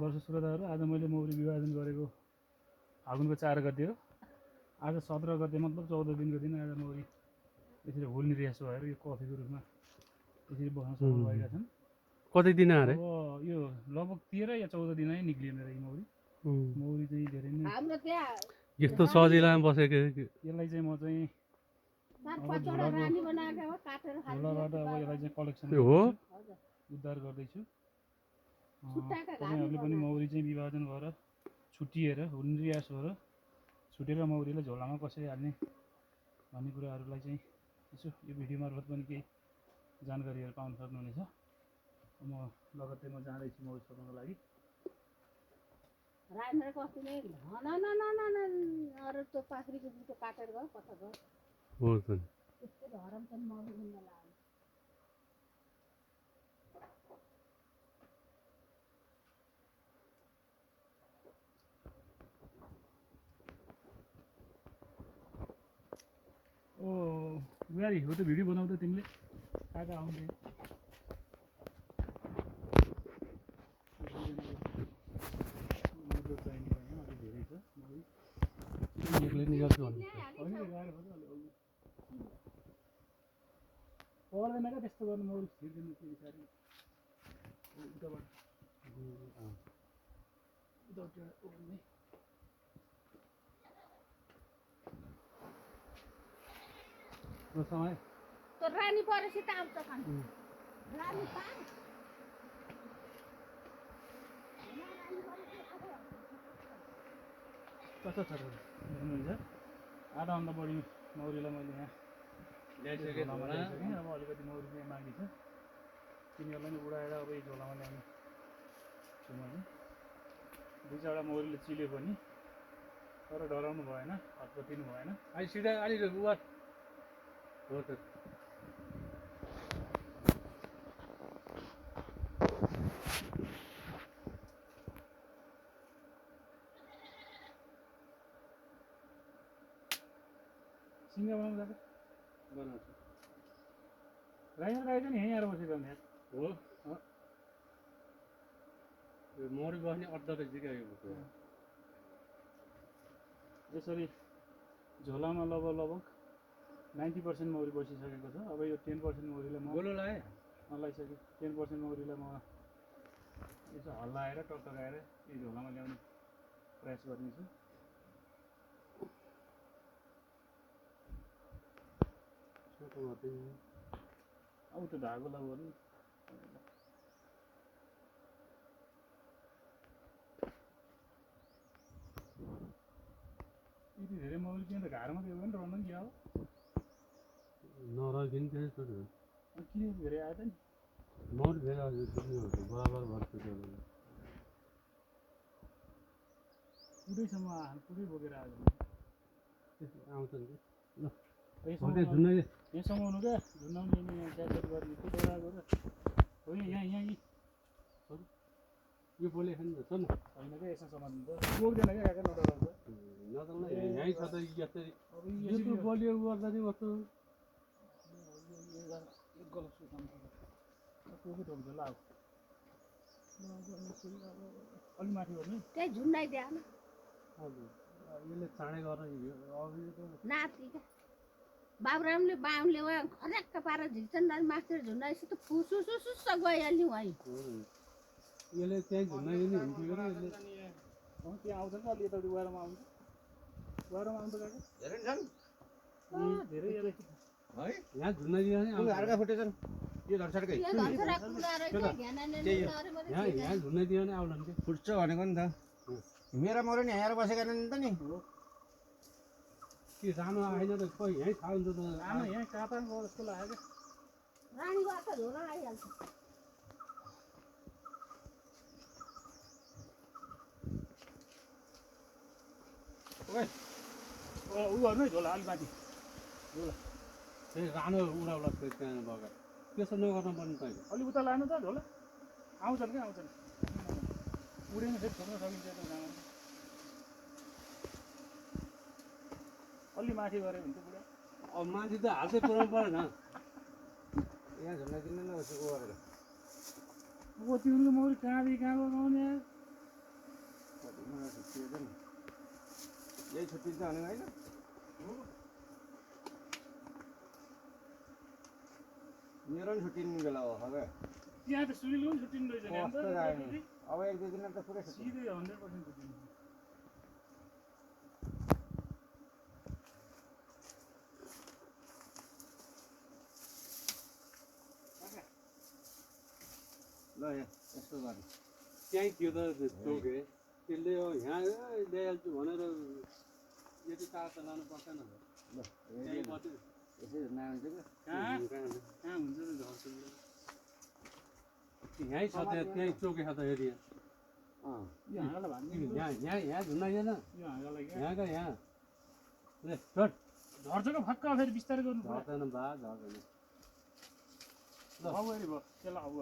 वर्ष श्रोताहरू आज मैले मौरी विभाजन गरेको फागुनको 4 गते हो। आज 17 गते मतलब 14 दिनको दिन आज मौरी यसरी हुल निर्यास भएर यो कफीको रूपमा यसरी बस्न सफल भएका छन्। कति दिन अरे? अब यो लगभग 13 या 14 दिनै निक्लियो मेरो यो मौरी। मौरी चाहिँ धेरै नै यस्तो सजिलोमा बसेको यसलाई चाहिँ म चाहिँ झोलाबाट अब यसलाई चाहिँ कलेक्सन हो उद्धार गर्दैछु। तपाईँहरूले पनि मौरी चाहिँ विभाजन भएर छुट्टिएर हुल निर्यास भएर छुटेर मौरीलाई झोलामा कसरी हाल्ने भन्ने कुराहरूलाई चाहिँ यसो यो भिडियो मार्फत पनि केही जानकारीहरू पाउन सक्नुहुनेछ। म लगत्तै म जाँदैछु मौरी छोड्नको लागि। हो त ओ बुहारी हो त भिडियो बनाउँदा तिमीले कहाँ आउँदै एक्लै निकाल्छु भने पर्दैन क्या त्यस्तो गर्नु मौरी छिर्दैन त्यो साह्रै उताबाट ओर्ने समय तो रानी परेपछि त आउँछ खानु रानी पान कस्तो छ हेर्नुहुन्छ आधाभन्दा बढी मौरीलाई मैले यहाँ ल्याइसकेँ। अब अलिकति मौरी चाहिँ बाँकी छ, तिनीहरूलाई नै उडाएर अब यो झोलामा ल्याउने छु मैले। 2-4वटा मौरीले चिल्यो पनि तर डराउनु भएन, हतपतिनु भएन। अहिले सिधा अलिक उहाँ हो त सिङ्गा बनाउनु जाँदा बनाउँछ राइमर गाई चाहिँ यहीँ आएर बसेको हो यो मौरी बस्ने अड्डा रहेछ क्या यो यसरी झोलामा लगभग 90% मौरी बसिसकेको छ। अब यो 10% मौरीलाई म गोलो लाए लगाइसकेँ। 10% मौरीलाई म यसो हल्लाएर टकटकाएर यो झोलामा ल्याउने प्रयास गर्नेछु। अब त्यो धागो लगाउनु यति धेरै मौरी चाहिँ त घारमा त्यो पनि रहनु नि क्या हो नरकिन त्यस्तो किन धेरै आयो त नि मौरी धेरै बराबर भर्छ पुरैसम्म पुरै बोकेर आयो आउँछन् यहाँ समाउनु क्या झुन्डाउने यहाँ क्याचअप गर्ने त्यो डोरा गएर हो यहाँ यो बोले खानु त होइन क्या यसमा समात्नु त बोक्दैन क्या काका नडराउँछ नचल्न यहीँ छ त यसरी अब यस्तो बलियो गर्दा नि कस्तो टोकिन्छ ल अब अलिक माथि गर्ने त्यही झुन्डाइदिए यसले चाँडै गर्न नाति बाबुरामले बाहुनले उहाँ खर्याक्क पारेर झिक्छन् माथि झुन्डाएपछि त फुसुसुसुस गइहाल्ने उहाँ यसले त्यहीँ झुन्डाइदिने हुन्थ्यो र यसले त्यहाँ आउँछ नि अलि यताउति वारोमा आउँछ काका धेरै है यहाँ झुन्डाइदियो भने हार्का फुटेछन् यो धरसडकै यहाँ झुन्डाइदियो भने आउला नि फुट्छ भनेको नि त मेरा मौरी नि आएर बसेका नि त नि के सानो आएन त खोइ यहीँ थाहा हुन्छ त आमा यहाँ कापा जस्तो लाग्यो क्या रानी गएर त झोला आइहाल्छ ऊ गर्नु है झोला अलिक माथि झोला त्यही रानो उडाउला त्यहाँ बगाएर त्यसो नगर्नु पर्ने तैँले अलिक उता लानु त झोला आउँछन् क्या आउँछन् उडेन फेरि छोड्न सकिन्छ त जामा अलि माथि गऱ्यो भने त पुरा अब माथि त हाल्दै पुऱ्याउनु परेन यहाँ झुन्डाइदिनु न उसो गरेर कति उनको मौरी कहाँदेखि कहाँ लगाउने यार मलाई छुट्टिएछ नि यही छुट्टिन्छ भने होइन मेरो पनि छुट्टिने बेला हो क्या त्यहाँ त सुनिलको पनि छुट्टिनु रहेछ नि अन्त कस्तो गाह्रो। अब 1-2 दिन त पुरै छुट्टिन्छ सिधै 100% छुट्टिनु ल यस्तो गर्ने त्यहीँ थियो त चोके त्यसले यहाँ ल्याइहाल्छु भनेर यति टाढा त लानु पर्दैन ल त्यहीँ मात्रै यसै नआउँछ क्या कहाँ कहाँ हुन्छ त झर्छ यहीँ छ त्यहीँ चोके छ त एरिया यो हाँगालाई भान्ने यहाँ झुन्डाइएन यो हाँगालाई क्या यहाँका यहाँ ले चढ झर्छको फक्क फेरि बिस्तारै गर्नु पर्यो झर्दैन बा झर्दैन अब भयो त्यसलाई अब